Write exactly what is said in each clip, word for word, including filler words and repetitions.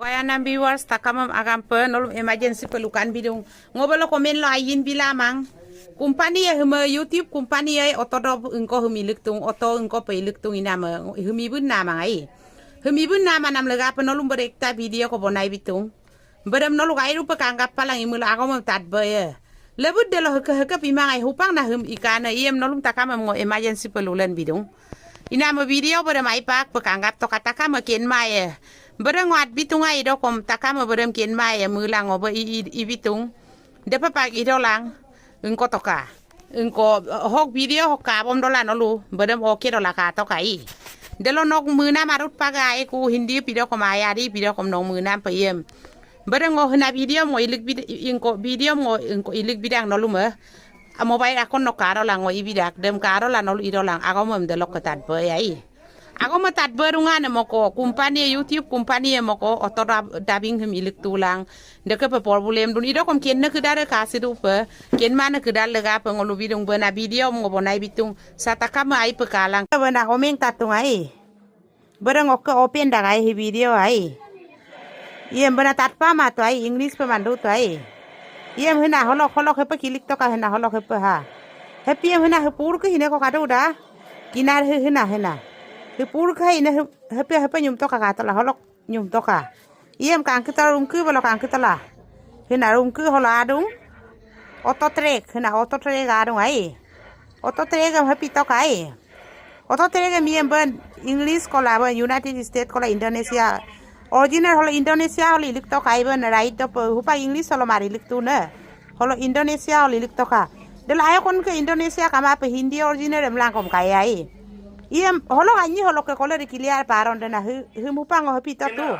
Wayanam viewers, takamem agampe nolum emergency pe lukan bidung. Ngo belo comment lo ayin bilamang. Company e heme YouTube company e oto dop engko hemi liktung, oto engko pe iliktung iname hemi bun namang ai. Hemi bun namanam legape nolum berekta video ko bonai bitung. Berem nolu gairupe kanggap palang imul agomem tatbe ye. Lebut delo heke heke pimang ai hupang na hem ikane iem nolum takamem ngo emergency pe lulen bidung. Iname video berem aipak pe kanggap toka takame kenma ye. Bereng ngo at bitung ai dokom takame berem kenma ye mulang ngo be i, i, ibitung. Depe pak idolang. Engko toka. Engko, eh, hok video hok kabom dola nolu. Berem oke dola ka toka i. Delo nok menam arut paga ai ku Hindi pidokom ayari pidokom nok menam pe iem. Bereng ngo hena video mo ilik bid-, engko video mo engko ilik bidang nolu me. A mobile akon nok karolang ngo ibidak dem karola nolu idolang agomem delok ketat be ai. Agome tatbe rungane moko, company e YouTube company e moko, oto dab-, dubbing hem ilik tulang. Dekepe problem dun, idokom kenne kedare kasidupe, kenmane kedar legape ngolu bidung bena video ngo bonai bitung, satakame aipe kalang. Bena homeng tatung ai. Bereng oke open dak ai hi video ai. Iem bena tatpa mato ai, English pe mandu to ai. Iem hena holok holok hepe kilik toka hena holok hepe ha. Hepe iem hena hepur ke hine ko kadu da. Kinar he hena hena. Hepur ke hine he-, hepe hepe nyum toka katola holok nyum toka. Iem kangkitola rumke belo kangkitola. Hena rumke holo adung. Oto track, hena oto track adung ai. Oto track em hepi toka ai. Oto track em iem ben English kola ben United States kola Indonesia. Original holo Indonesia holo ilik toka ai ben right dope hupa English holo mari ilik tune. Holo Indonesia holo ilik toka. Dela ayo kon ke Indonesia kamape Hindi original em langkom kaya ai. Iem holo anyi holo ke kole di clear paron dena hu-, hum hupa ngo hepi totu.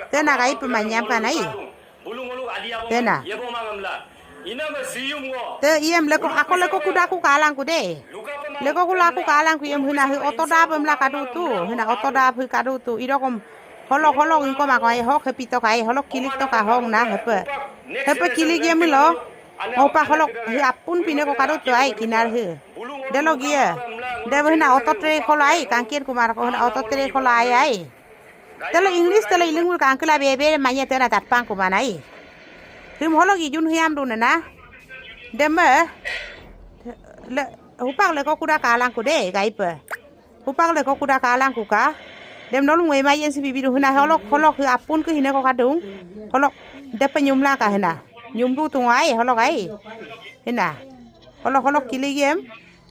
Tena kaipe manyam kan ai. Tena. Te iem leko, ako leko kudaku kalangku de. Leko kulaku kalangku iem hina hi oto dap emla kadu tu. Hina oto dap hi kadu tu. Idokom holok holok ingko mako ai hok hepi toka ai holok kilik toka hong na hepe. Hepe kilik iem lo. Ngopa holok hi apun pine ko kadu tu ai kinar hi. Delo gia. Debe hina oto track holo ai kangkir kumar ko hina oto track holo ai ai. Telo English telo iling mul kangkila bebe manya tena tatpang kumanai. Him holok ijun hiam dunena. Deme. Le, hupak leko kuda kalangku de, gaipe. Hupak leko kuda kalangku ka. Dem nolum ngo emergency bibidu hina holok, holok hi apun ke hine ko kadung. Holok depe nyumla ka hina. Nyumdu tungai holok ai. Hina. Holok, holok kiligem.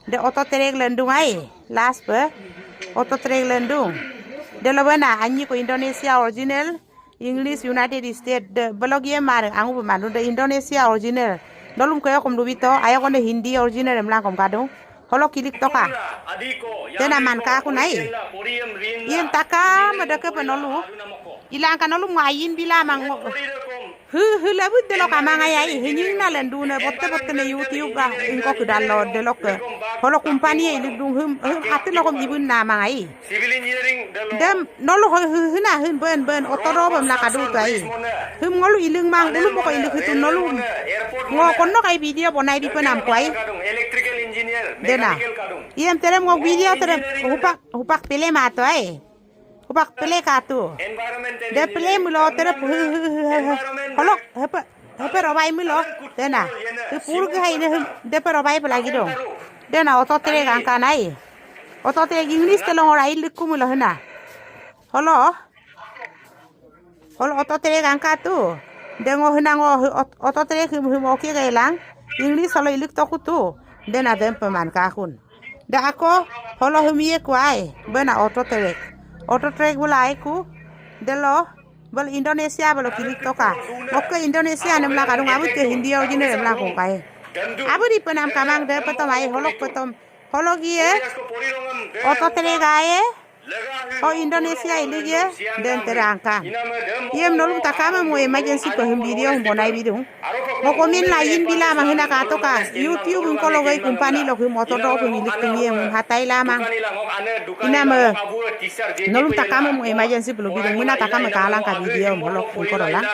De oto track lendung ai, last pe. Oto track lendung. De lo bena, anyi ko Indonesia original, English United States, de belok ye mar, angu pe malu, de Indonesia original. Nolum ko yokom lubito, ayo kone Hindi original emlang kom kadung. Holok kilik toka. Tena man kaku nai. Yen taka, medeke pe nolu. Ilang ka nolum ngo ayin bilamang ngo. Hu, hu labut delok amang ayai, hu nying na lendune, botte botte ne YouTube ga, ingko kudalo delokke. Holo company e iluk dung, hum, hum, ati lokom ibun na amang ai. Dem, nolo hu, hu, huna, hun, ben, ben, oto do bem laka du tu ai. Hum ngolu ilung mang, bulu moko iluk hitu nolu. Ngo kono kai video bonai di penam ko ai. Dena. Iem terem ngo video terem, hupak, hupak pele mato ai. Hupak pele katu. De pele mulo tere hu, hu, hu, hu, hu. Holok, hepe, hepe robai mulo. Tena. Hu pur ke hai ne hu, depe robai pelagi dong. Dena oto tere gangka nai. Oto tere English telong orai liku mulo hena. Holo. Holo oto tere gangka tu. Dengo hena ngo hu, ot-, oto tere hum, hum oke gailang. English holo ilik toku tu. Dena dem peman kahun. Da ako, holo humie kuai, bena oto track. Oto track bula aiku, delo, bel Indonesia belo kilik toka. Oke Indonesia nemla kadung abut ke Hindi original nemla kongkai. Abut di penam kamang de petom ai holok petom. Holok iye, oto track aye, ho Indonesia ilik ye, den terangkan. Iyem nolum takame mo emergency pe hum video hum bonai bidung. Ngo comment la yin bila mang hina katoka. YouTube hum kolo gai company lo hum oto do hum ilik tung iyem hum hatai la mang. Iname nolum takame mo emergency bulu bidung. Muna takame kalang ka video hum holok hum koro lang.